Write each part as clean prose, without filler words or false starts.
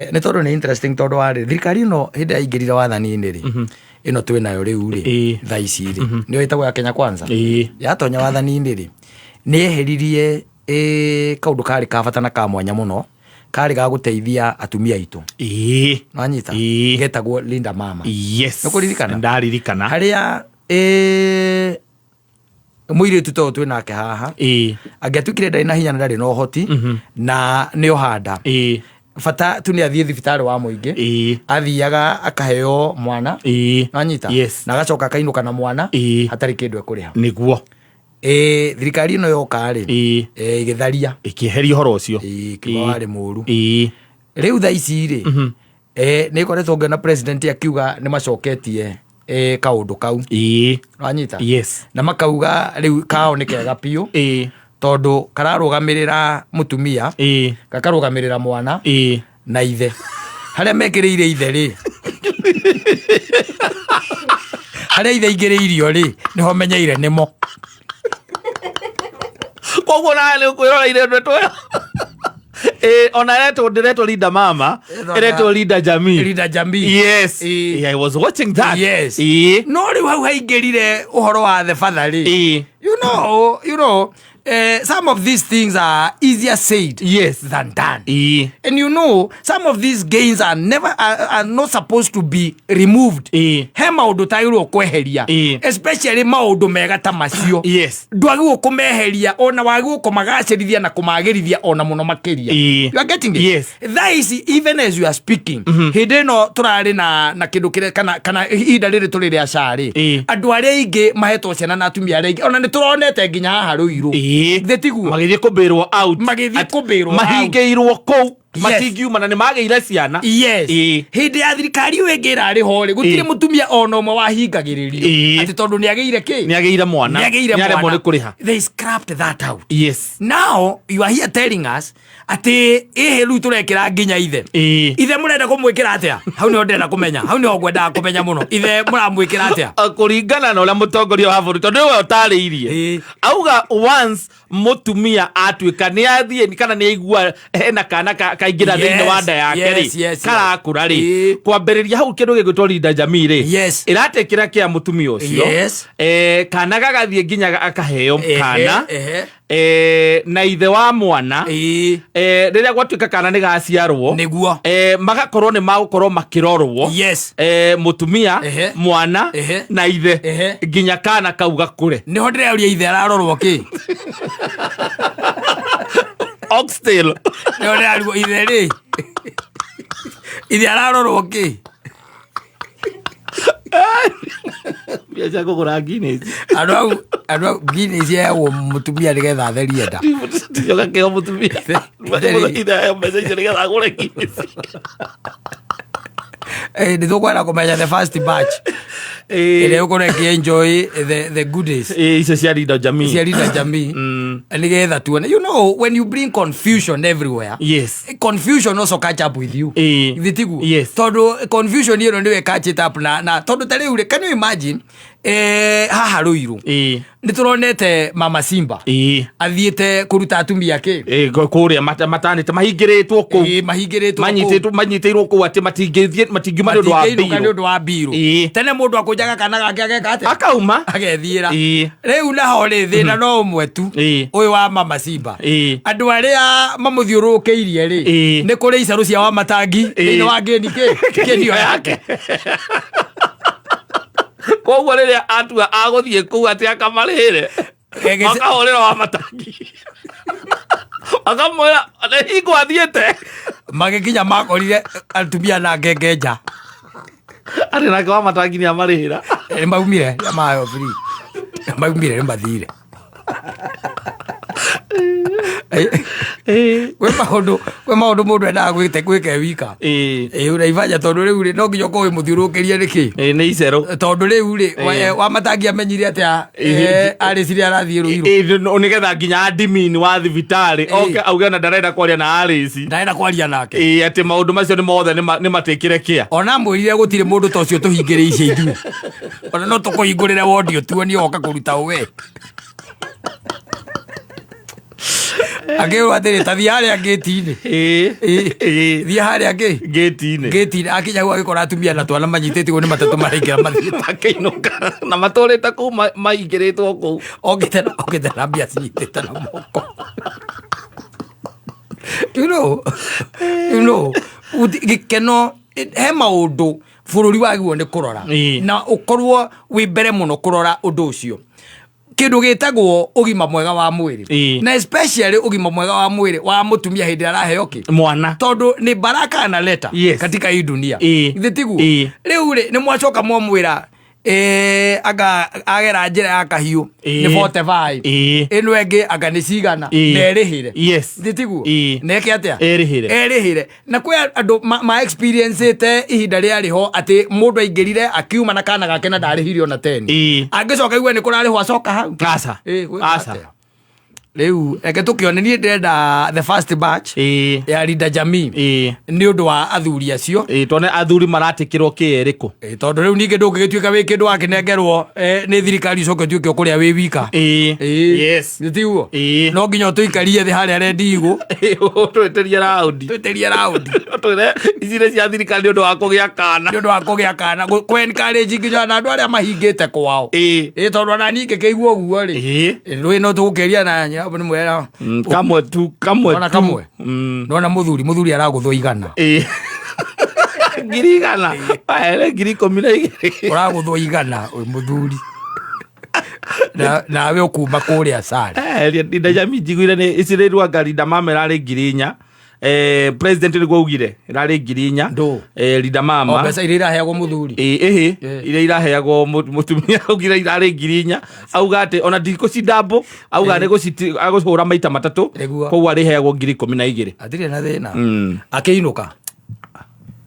Nĩ tondũ nĩ interesting, tondũ warĩ thirikari ĩno hĩndĩ yaingĩrire wathani-inĩ rĩ, ĩno twĩ nayo rĩu rĩ, thaa ici rĩ, nĩyo ĩtagwo ya Kenya Kwanza. Yatonya wathani-inĩ rĩ, nĩ yeheririe kaũndũ karĩ ka bata na ka mwanya mũno, karĩ ga gũteithia atumia aitũ. Nwanyita? Getagwo Linda Mama. Yes. Nĩũkũririkana? Ndaririkana. Harĩa mũirĩtu ta ũyũ twĩ nake haha angĩatuĩkire ndarĩ na hinya na ndarĩ na ũhoti na nĩ ohanda, bata tu nĩ athiĩ thibitarĩ wa mũingĩ, athiaga akaheo mwana. Nwanyita? Yes. Na agacoka akainũka na mwana hatarĩ kĩndũ ekũrĩha. Thirikari ĩno yoka rĩ, ĩgĩtharia. Ĩkĩeheria ũhoro ũcio. Ĩkiuga warĩ mũru. Rĩu thaa ici rĩ, nĩ ĩkoretwo ngĩona president akiuga nĩ macoketie kaũndũ kau. Wanyita? Yes. Na makauga rĩu kao nĩ kega biũ, tondũ kararũgamĩrĩra mũtumia, gakarũgamĩrĩra mwana na ithe. Harĩa mekĩrĩire ithe rĩ, harĩa ithe aingĩrĩirio rĩ, nĩho menyeire nĩmo. Koguo nawe nĩ ũkwĩroreire ndeto ĩyo. Ona ĩretwo, ndĩretwo Linda Mama. Ĩretwo Linda Jamii. Linda Jamii. Yes. Yeah, I was watching that. Yes. No rĩu hau haingĩrire ũhoro wa the father rĩ, some of these things are easier said than done. And some of these gains are never are not supposed to be removed. He maũndũ tagĩrĩirwo kweheria, especially maũndũ mega ta macio. Ndwagĩrĩirwo kũmeheria, ona wagĩrĩirwo kũmagacĩrithia na kũmagĩrithia ona mũno makĩria. You are getting it? Yes. Thaa ici, even as you are speaking, hĩndĩ ĩno tũrarĩ na kĩndũ kĩrĩa kana ihinda rĩrĩ tũrĩ rĩa SHA rĩ, andũ arĩa aingĩ mahetwo ciana na atumia arĩa aingĩ, ona nĩ tũronete nginya haha Rũirũ. Thĩ tiguo? Magĩthiĩ kũbĩrwo out. Magĩthiĩ kũbĩrwo out. Mahingĩirwo kũu. Matingiuma na nĩ magĩire ciana. Hĩndĩ ya thirikari ĩyo ĩngĩ ĩrarĩ ho rĩ, gũtirĩ mũtumia ona ũmwe wahingagĩrĩrio atĩ tondũ nĩ agĩire kĩ. Nĩ agĩire mwana. Nĩ agĩire Nĩ aremwo mwana. nĩ kũrĩha. They scrapped that out. Now you are here telling us atĩ ĩhĩ rĩu tũrekĩra nginya ithe. Ithe mũrenda kũmwĩkĩra atĩa? Hau nĩho ndĩrenda kũmenya, hau nĩho ngwendaga kũmenya mũno, ithe mũramwĩkĩra atĩa? Kũringana na ũrĩa mũtongoria wa bũrũri, tondũ nĩwe ũtarĩirie, auga once mũtumia atuĩka nĩ athiĩ kana nĩ aigua hena kana kaingĩra thĩinĩ wa nda yake rĩ, karakũra rĩ, kwambĩrĩria hau kĩndũ gĩgwĩtwo Linda Jamii rĩ, ĩratekĩra kĩa mũtumia ũcio. Kana gagathiĩ nginya akaheo kana na ithe wa mwana. Rĩrĩa gwatuĩka kana nĩ gaciarwo, magakorwo nĩ magũkorwo makĩrorwo mũtumia, mwana na ithe nginya kana kau gakũre. Nĩho ndĩreũria, ithe ararorwo kĩ? Oxtail. Nĩho ndĩrarigwo, ithe rĩ, ithe ararorwo kĩ? Mbia cia kũgũra Guinness. Andũ au Guinness yaheagwo mũtumia nĩgetha atherie nda. Ticoka kĩo mũtumia. Ithe aheo mbeca icio nĩgetha agũre Guinness. Nĩ tũkwenda kũmenya the first batch ĩrĩa ĩgũkorwo ĩkĩ enjoy the goodies Icio cia Linda Jamii. Cia Linda Jamii, nĩgetha tuone. When you bring confusion everywhere, confusion also catch up with you. Githĩ tiguo? Yes. Tondũ confusion ĩno nĩyo catch it up na tondũ ta rĩu rĩ, can you imagine, haha Rũirũ nĩ tũronete Mama Simba athiĩte kũruta atumia kĩ. Kũrĩa matanĩte mahingĩrĩtwo kũu. Mahingĩrĩtwo kũu. Manyitĩirwo kũu atĩ matingĩthiĩ, matingiuma nĩ ũndũ wa Matingĩinũka nĩ mbirũ. ũndũ wa mbirũ. Tene mũndũ akũnjaga kana gake ageka atĩa? Akauma. Agethiĩra. Rĩu naho rĩ, thĩna no ũmwe tu, ũyũ wa Mama Simba, andũ arĩa mamũthiũrũrũkĩirie rĩ, nĩ kũrĩ icarũ cia wa matangi thĩinĩ wa ngĩni kĩ kĩnio yake. Koguo rĩrĩa atua agũthiĩ kũu atĩ akamarĩhĩre, makahũrĩra wa matangi, akamwĩra nĩ hingo athiĩte. Magĩkinya makorire atumia na ngenge nja. Arĩ nake wa matangi nĩ amarĩhĩra. Nĩ maumire mayo free, maumire nĩ mathire. Kwĩ maũndũ mũndũ endaga gwĩka e wika. Ĩ ũraibanja, tondũ rĩu rĩ, no nginya ũkorwo wĩ mũthiũrũrũkĩrie nĩkĩ. Nĩ icerũ. Tondũ rĩu rĩ, wa matangi amenyire atĩa arĩ cirĩa arathiĩ Rũirũ? Nĩgetha nginya admin wa thibitarĩ oke auge ona ndarenda kwaria na Alice. Ndarenda kwaria nake. Atĩ maũndũ macio nĩ mothe nĩ matĩkĩre kĩa. Ona mwĩrire gũtirĩ mũndũ ta ũcio tũhingĩrĩirie ithuĩ, ona no tũkũhingũrĩre wondi ũtuonie woka kũruta ũwe. Akĩrwo atĩrĩ, ta thiĩ harĩa ngĩti-inĩ. Ĩĩ. Thiĩ harĩa ngĩ Ngĩti-inĩ. Ngĩti-inĩ. Akinya hau agĩkora atumia na twana manyitĩte ũguo nĩ matatũ maraingĩra mathiĩte. Makĩinũka na matũrĩte kũu maingĩrĩtwo kũu. Okĩte na mbia cinyitĩte na moko. You know, gĩkeno he maũndũ bũrũri wagĩrĩirwo nĩ kũrora na ũkorwo wĩ mbere mũno kũrora ũndũ ũcio, kĩndũ gĩtagwo ũgima mwega wa mwĩrĩ na especially ũgima mwega wa mwĩrĩ wa mũtumia hĩndĩ ĩrĩa araheo kĩ mwana. Tondũ nĩ baraka analeta katika hii dunia. Githĩ tiguo? Ĩĩ. Rĩu rĩ, nĩ mwacoka mwamwĩra anga agera njĩra ya kahiũ nĩ 45, ĩno ĩngĩ anga nĩ cigana, na ĩrĩhĩre. Githĩ tiguo? Na ĩke atĩa? Ĩrĩhĩre. Erĩhĩre. Na kwĩ andũ ma experience-ĩte ihinda rĩarĩ ho atĩ mũndũ aingĩrire akiuma na kana gake na ndarĩhire ona 10. Angĩcoka igue nĩ kũrarĩhwo acoka hau. Aca. Gwĩka Aca. atĩa? Rĩu reke tũkĩone. Niĩ ndĩrenda the first batch ya Linda Jamii nĩ ũndũ wa athuri acio. Ĩĩ, tuone athuri maratĩkĩrwo kĩ ĩrĩkũ. Tondũ rĩu ningĩ ndũngĩgĩtuĩka wĩ kĩndũ wakĩnengerwo nĩ thirikari ũcoke ũtuĩke ũkũrĩa wĩ wika. Nĩ tiguo? Ĩĩ. No nginya ũtũikarie thĩ harĩa rendi igũ. Twĩtĩrie raundi. Twĩtĩrie raundi. Twĩre ici nĩ cia thirikari nĩ ũndũ wa kũgĩa kana. Nĩ ũndũ wa kũgĩa kana, kũ encourage nginya na andũ arĩa mahingĩte kwao. Ĩĩ, tondũ ona niĩ ngĩkĩigua ũguo rĩ, rwĩ no tũgũkĩria na nĩ mwera. Kamwe tu, kamwe Nona tu. Kamwe. Nona mũthuri aragũthwo 100. 100,000 Ere 12,000. Ũragũthwo 100 ũyũ mũthuri. Nawe ũkuma kũrĩa sare. Linda Jamii njiguire nĩ ici rĩ rwanga Linda Mama ĩrarĩ 4,000. President nĩguo augire ĩrarĩ 4,000. Ndũ? Linda O Mama. mbeca iria iraheagwo mũthuri. Ĩĩ, ĩhĩ. Iria iraheagwo mũtumia augire irarĩ 4,000, auga atĩ ona ndikũcindambo, auga nĩ agũcihũra maita matatũ. Koguo arĩheagwo 12,000. Hatirĩ na thĩna. Akĩinũka.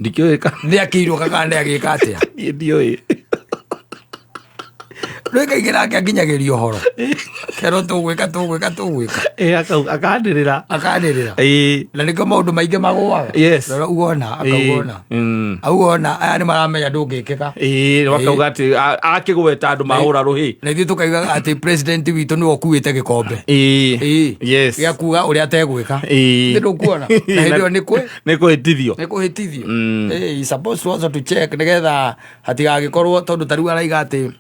Ndikĩũĩ kana Nĩ akĩinũka kana nĩ agĩka atĩa? Niĩ ndiũĩ. Rĩu kaingĩ nake akinyagĩria ũhoro kerwo tũgwĩka tũgwĩka tũgwĩka. Ĩĩ, akanĩrĩra. Akanĩrĩra. Na nĩkĩo maũndũ maingĩ magũaga. Rora uona akauona. Auona aya nĩ maramenya ndũngĩkĩka. Ĩĩ, wakauga atĩ akĩgweta andũ mahũra rũhĩ. Na ithuĩ tũkauga atĩ president witũ nĩwe ũkuĩte gĩkombe. Gĩa kuga ũrĩa ategwĩka. Nĩ ndũkuona na hĩndĩ ĩyo nĩ kwĩ Nĩ kũhĩtithio. Nĩ kũhĩtithio. He's supposed to also to check nĩgetha hatigagĩkorwo, tondũ ta rĩu araiga atĩ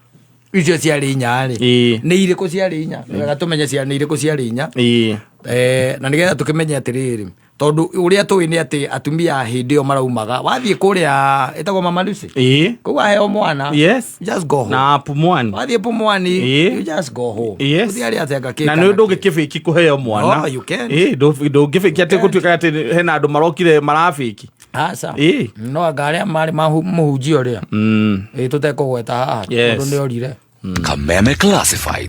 icio ciarĩ 4 rĩ, nĩ irĩkũ ciarĩ 4? Nĩ wega tũmenye nĩ irĩkũ ciarĩ 4. Na nĩgetha tũkĩmenye atĩrĩrĩ, tondũ ũrĩa tũĩ nĩ atĩ atumia hĩndĩ ĩyo maraumaga wathiĩ kũrĩa ĩtagwo Mama Lucy kũu aheo mwana, just go home. Na Pumwani. Wathiĩ Pumwani, you just go home. Ũthiĩ arĩa atĩ anga kĩ Na kana nĩ kĩ. ndũngĩkĩbĩki kũheo mwana. No, you can't. Ĩĩ, ndũngĩbĩki atĩ gũtuĩka atĩ hena andũ marokire marabĩki. Aca. No anga arĩa marĩ mũhunjia ũrĩa, ĩĩ, tũtekũgweta haha, tondũ nĩ orire. Kameme Classified.